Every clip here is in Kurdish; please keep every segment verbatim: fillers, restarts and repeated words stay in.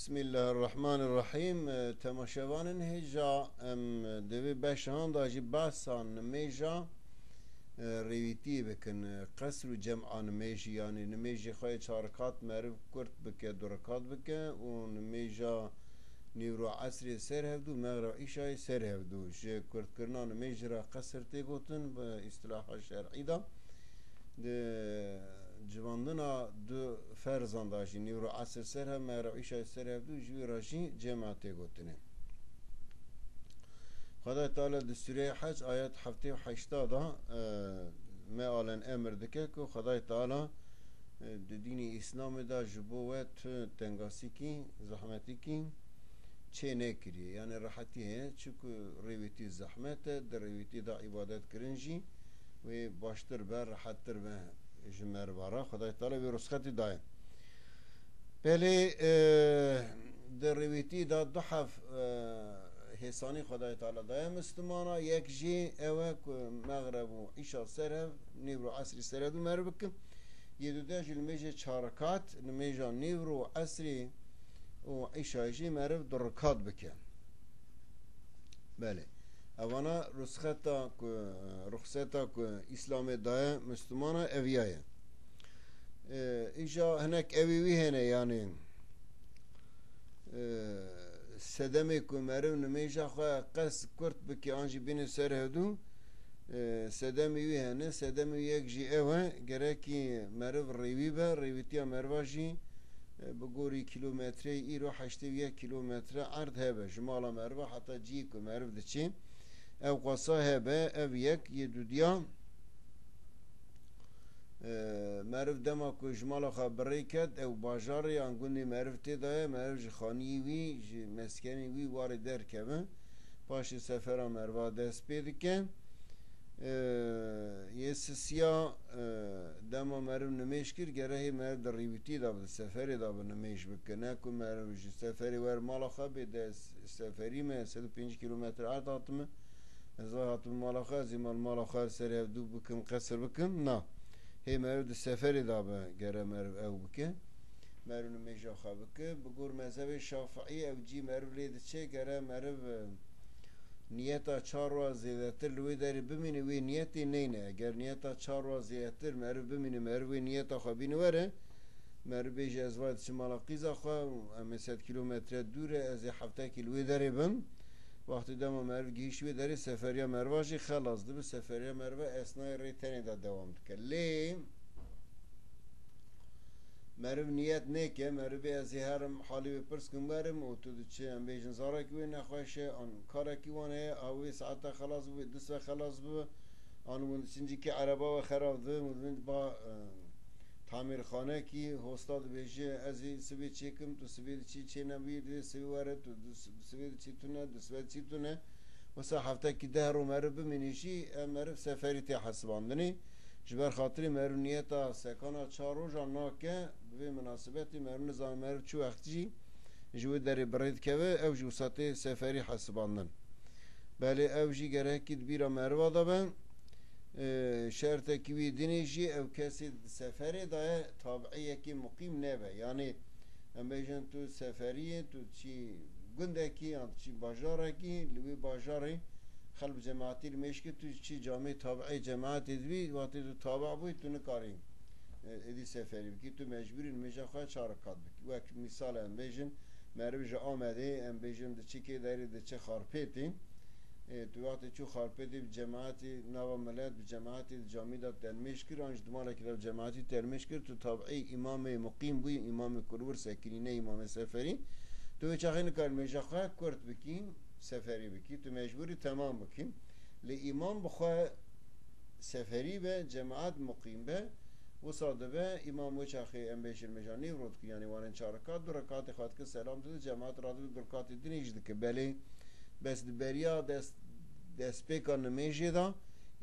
Bismillahirrahmanirrahim. E, temaşevanên hêja, em di vê beşan de jî behsa nimêja, e, rêwîtiyê bikin. E, qesr û cem'a nimêjî, yanî nimêjê xwe yê çar rekat meriv kurt bike, du rekat bike û nimêja nîvro esrê ser hevdû, mexreb îşayê ser hevdû. Ji kurtkirina nimêjê re qesr tê gotin bi îstilaha şer'î de. Di civandina du ferzan de jî nîvro esr ser hev, mexreb îşayê ser hevdû, ji wî re jî cema tê gotinê. Xwedayê Teala di Sûreya Hec ayet heftê û heşta de, e, mealen emir dike ku Xwedayê Teala, e, di dînê Îslamê de ji bo we tu tengasîkî, zehmetîkî çê nekiriye. Yani rehetî heye, çiku rêwîtî zehmet e, di rêwîtî de îbadet kirin jî wê baştir be, rehettir be ji meriva re. Xwedayê Teala wê ruxsetî daye. Belê, e, di rêwîtî de du heb, e, hêsanî Xwedayê Teala daye Mislimana. Yek jî ew e ku mexreb û îşa ser hev, nîvro esrî ser hev du meriv bikin. Yê dude jî nimêjê çar rekat, nimêja nîvro esrî û îşayê jî meriv du rekat bike. Belê. Evana ruxseta ku, ruxseta ku Îslamê daye Mislimana eviya ye. E, îja hinek evî wî hene, yani, e, sedemê ku meriv nimêja xwe qes kurt bike an jî bîne ser hevdû, e, sedemê wî hene. Sedemê wî yek jî ew e, gerekî meriv rêwî be, rêwîtiya meriva jî, e, bi gorî kîlometreyê îro heştê û yek kîlometre erd hebe. Ji mala meriva heta cihê ku meriv diçê, ew qasa hebe, ev yek. Yê dudiya, e, meriv dema ku ji mala xwe bi rê ket, ew bajarê yan gundê meriv tê de ye, meriv ji xaniyê wî, ji meskenê wî warê derkeve, paşê sefera meriva dest pê dike. E, yê sisiya, e, dema meriv nimêj kir, gere hê meriv di rêwîtî de bi, di seferê de bi nimêj bike. Ne ku meriv ji seferê wer mala xwe bê, de s-, seferî me, sed û pêncî kîlometre erd hatime. Ez vay hatim mala xwe, ez ê mal mala xwe ser hevdû bikim, qesir bikim. Na. Hê meriv di seferê de be, gere meriv ew bike. Meriv nimêja xwe bike. Bi gor mezhebê Şafiî ew cî meriv lê diçe, gere meriv, e, niyeta çar roja zêdetir li wê derê bimîne, wê niyetê neyne. Eger niyeta çar roja zêdetir meriv bimîne, meriv wê niyeta xwe bîne were, meriv bêje, ez vay diçim mala qîza xwe, em ê sed kîlometre dûr e, ez ê heftekî li wê derê bim. Wextê dema meriv gihîşt wê derê, seferiya meriva jî xelas dibe, seferiya meriva esnayê rê tenê de dewam dike. Lê meriv niyet nêke, meriv bê ez ê herim halê wê pirs kim werim û tu diçi, em bêjin zarekî wê nexweş e, an karekî wan heye, a wê saeta xelas bibe, du sibê xelas bibe, an hûn diçin cîkê ereba we xerab dibe, hûn diçin ba, e, tamîrxanekî, hosta dibêje, ez ê sibê çêkim, tu sibê diçî çê nebûyî, divê sibê were, tu du sibê diçî tune, du sibê diçî tune. Wisa heftekî deh roj meriv bimînî jî, ev meriv seferî tê hesibandinê. Ji ber xatirê meriv niyeta sekana çar rojan nake, bi vê minasebetê meriv nizane meriv çi wext jî ji wê derê bi rê dikeve, ew jî wisa tê seferî hesibandin. Belê ew jî gerekî di bîra meriva de be. E, şertekî wî dinê jî ew kesê di seferê de ye, tabiî yekê muqîm nebe. Yanî em bêjin tu seferî yê, tu çî gundekî yan çî bajarekî, li wê bajarê xelk cemaetî li mêj kir, tu çî camê tabiî cemaetê dibî, wextê tu tabi bûyî, tu nikarî, e, êdî seferî bikî, tu mecbûrî nimêja xwe çar rekat bikî. Wek mîsal em bêjin, meriv ji Amedê, em bêjin diçi kê derê, diçi Xarpêtê. E, tu wextê çû Xarpêtê bi cemaetî nava milet, bi cemaetî di camî de tenmêj kir, an jî di malekî de bi cemaetî tenmêj kir, tu tabiî îmamê muqîm bûyî, îmamê ku li wir sekinî, ne îmamê seferî. Tu wê çaxê nikarî nimêja xwe kurt bikî, seferî bikî. Tu mecbûrî temam bikî. Lê îmam bi xwe seferî be, cemaet muqîm be, wisa dibe, îmam wê çaxê em bêjin nimêja nîvro dikir, yanî wanên çar rekat, du rekatê xwe dikir, selam dide, cemaet radibir du rekatê dinê jî dikir. Belê, bes di beriya dest, destpêka nimêjê de,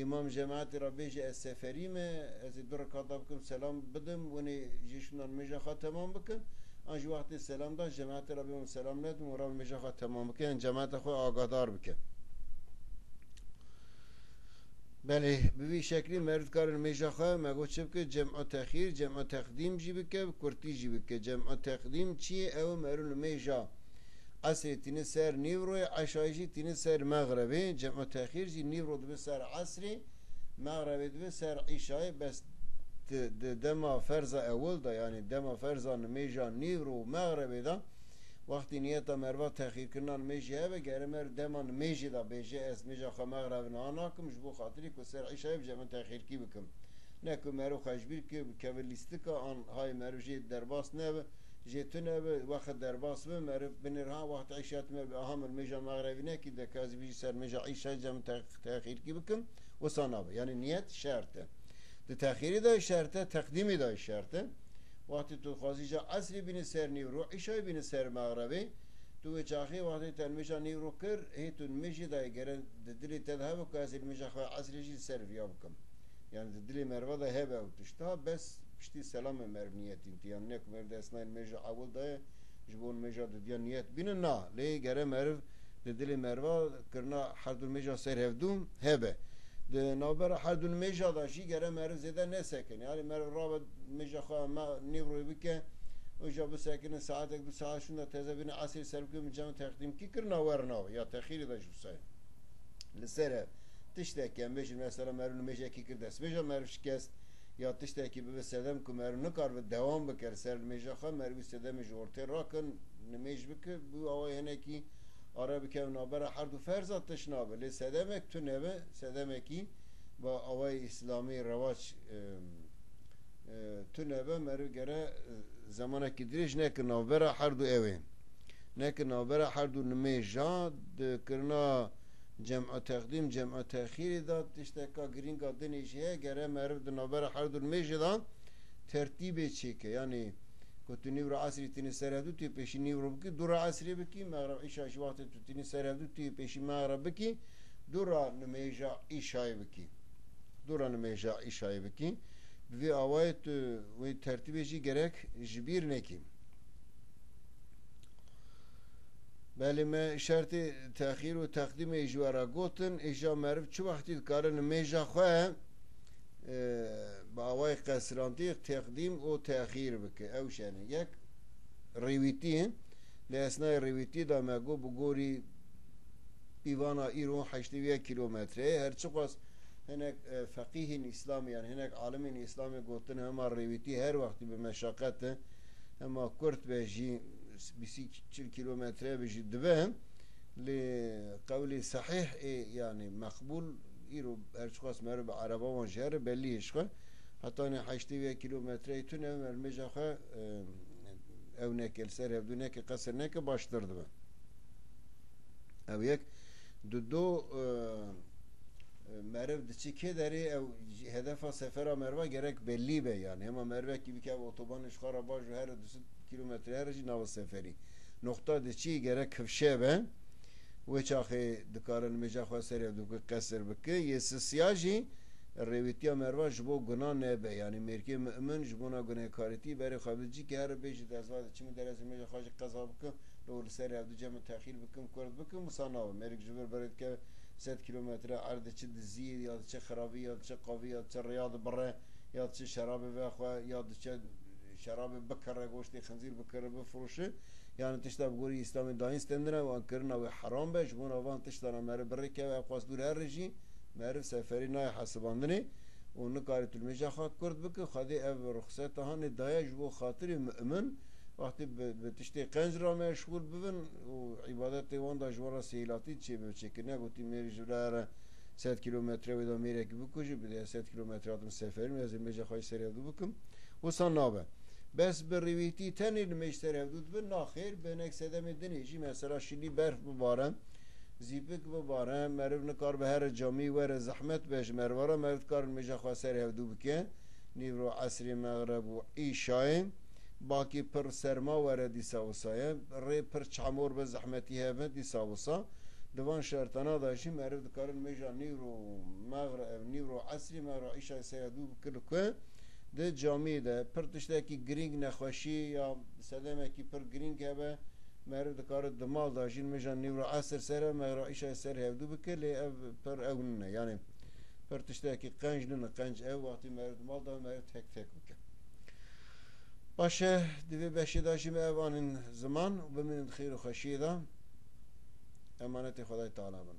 îmam cemaetê re bêje, ez seferî me, ez ê du rekata bikim, selam bidim, winê jê şûna nimêja xwe temam bikin. An jî wextê selam da, cemaetê re bê hûn selam nedin, hûn re nimêja xwe temam bikin, yan cemaeta xwe agahdar bike. Belê, bi vî şeklî meriv dikare nimêja xwe, me got çi bike, cem'a texîr, cem'a teqdîm jî bike, bi kurtî jî bike. Cem'a teqdîm çi ye? Ew meriv nimêja esrê tîne ser nîvroyê, eşayê jî tîne ser mexrebê. Cem'a texîr jî nîvro dibe ser esrê, mexrebê dibe ser îşayê. Bes di, di dema ferza ewil de, yanî dema ferza nimêja nîvro û mexrebê de, wextî niyeta meriva texîrkirina nimêjê hebe, gere meriv dema nimêjê de bêje, ez nimêja xwe mexreb niha nakim, ji bo xatirî ku ser îşayê bi cem'a texîrkî bikim. Ne ku meriv xwe ji bîr kir, bikeve lîstika, an hay meriv jê derbas nebe, jê tune be, wext derbas be, meriv binêre ha, wextê îşayê tune be, aha min nimêja mexrebî nekî, de ka ez ê bijî ser nimêja îşayê cem'a te-, texîrkî bikim, wisa nabe. Yanî niyet şert e. Di texîrî de şert e, teqdîmî de şert e. Wextê tu dixwazî ja esrê bînî ser nîvro, îşayê bînî ser mexrebê, tu wê çaxê wextê te nimêja nîvro kir, hê tu nimêjê dayê, gere di dilê te de hebe ku ez ê nimêja xwe esrê jî li ser viya bikim. Yanî di dilê meriva de hebe ew tişta, bes piştî selamê meriv niyetîn tî. Yanî ne ku meriv dest nayê nimêja ewil dayê, ji bo nimêja dudiya niyet bîne, na. Lê gere meriv di dilê meriva kirina her du nimêja ser hevdû hebe. Di navbera her du nimêja de jî gere meriv zêde nesekine. Yanî meriv rabe nimêja xwe me nîvroyê bike, û ja bisekine saetek du saet şûnda teze bîne esrê ser bike, min cem teqdîmkî kirina wernabe ya texîrê de jî wisa ye. Li ser ev tiştekî em bêjin, mesela meriv nimêjekî kir destmêja meriv şikest, ya tiştekî bibe sedem ku meriv nikaribe dewam bike li ser nimêja xwe, meriv wî sedemê ji ortê rakin, nimêj bike, bi awayê hinekî are bikeve navbera her du ferza, tişt nabe. Lê sedemek tune be, sedemekî bi awayê îslamî rewaç, e, e, tune be, meriv gere, e, zemanekî dirêj neke navbera her du ew ê. Neke navbera her du nimêja, di kirina cem'a teqdîm, cem'a texîrê de tişteka girînga dinê jî heye, gere meriv di navbera her du nimêjê de tertîbê çêke. Yanî ku tu nîvro esrî tînî ser hevdû, tu yê pêşî nîvro bikî, dû ra esrê bikî, mexreb îşa jî wextê tu tînî ser hevdû, tu yê pêşî mexreb bikî, dû ra nimêja îşayê bikî. Dû ra nimêja îşayê bikî. Bi vî awayê tu wê tertîbê jî gerek ji bîr nekî. Belê, me şertê texîr û teqdîmê ji we re gotin, îja meriv çi wextî dikare nimêja xwe, e, bi awayê qesirantî teqdîm û texîr bike. Ew şene. Yek, rêwîtî. Li esnayê rêwîtî de me got bi gorî pîvana îro heştê û yek kîlometre ye. Her çiqas hinek, e, feqîhên îslamî, yan hinek alimên îslamê gotin hema rêwîtî her wextî bi meşaqet e. Hema kurt be jî, bîst çil kîlometre be jî dibe. Lê qewlê sehîh ê, yanî meqbûl, îro her çiqas meriv bi ereba wan jî here bellî ye ji xwe. Hetanî heştê û yek kîlometreyê tune, meriv nimêja xwe, e, ew neke, li ser hevdû neke, qesir neke, baştir dibe. Ew yek. Dudo, e, e, meriv diçe kê derê, ew hedefa sefera meriva gerek bellî be, yanî hema merivekî bike, ev otobanê ji xwe re baş û here du sed kîlometre here jî nava seferî. Noqta diçî gerek kifşe be. Wê çaxê dikare nimêja xwe ser hevdû bike, qesir bike. Yê sisiya jî rêwîtiya meriva ji bo guna nebe. Yanî mêrkê mu'min ji bona gunehkarîtî berê xwe bidicî ke here bêjî, ez va diçim û derê ez nimêja xwe jî qeza bikim, lê li ser hevdû cem û texîr bikim, kurt bikim, wisa nabe. Mêrik ji vir berê dikeve sed kîlometre erd, diçe diziyê, ya diçe xirabî, ya diçe qavî, ya diçe rêya dibire, ya diçe şerabê vexwe, ya diçe şerabê bikire, goştê xinzîr bikire, bifiroşe. Yanî tişta bi gorî Îslamê dayîn stendine û ankirina wê heram be, ji bona van tiştana meriv bi rê keve, ew qas dûr here jî meriv seferî nayê hesibandinê û nikare tu nimêja xwe kurt bike. Xwedê ev ruxseta hanê daye ji bo xatirê mu'min, wextê bi, bi tiştê qenc re meşxûl bibin û îbadetê wan de ji wan re sêhîlatî çêbe, çêkirine gotî mêrî ji vira here sed kîlometre wê de mêrekî bikujî, bidê sed kîlometre hatim seferîm, ez ê nimêja xwe jî ser hevdû bikim. Wisa nabe. Bes bi rêwîtî tenê nimêj ser hevdû dibe? Naxêr, bi hinek sedemê dinê jî, mesela şilî berf bibare, zîpik bibare, meriv nikaribe here camî were, zehmet be ji meriva re, meriv dikare nimêja xwe ser hevdû bike. Nîvro, esrê, mexreb û îşayê. Bakî pir serma were, dîsa wisa ye. Rê pir çamor be, zehmetî hebe, dîsa wisa. Di van şertana de jî meriv dikare nimêja nîvro, mexre-, nîvro, esrî, mexreb, îşayê ser hevdû bike li ku? Di camî de. Pir tiştekî girîng, nexweşî ya sedemekî pir girîng hebe, meriv dikare di mal de jî nimêja nîvro, esr ser, mexreb, îşayê ser hevdû bike, lê ev pir ew nîne. Yanî Pir tiştekî qenc nîne, qenc ew wextî meriv di mal de meriv tek tek bike. Baş e, di vê beşê de jî me ev anîn ziman û bimînin di xêr û xweşiyê de. Emanetê Xwedayê Teala bin.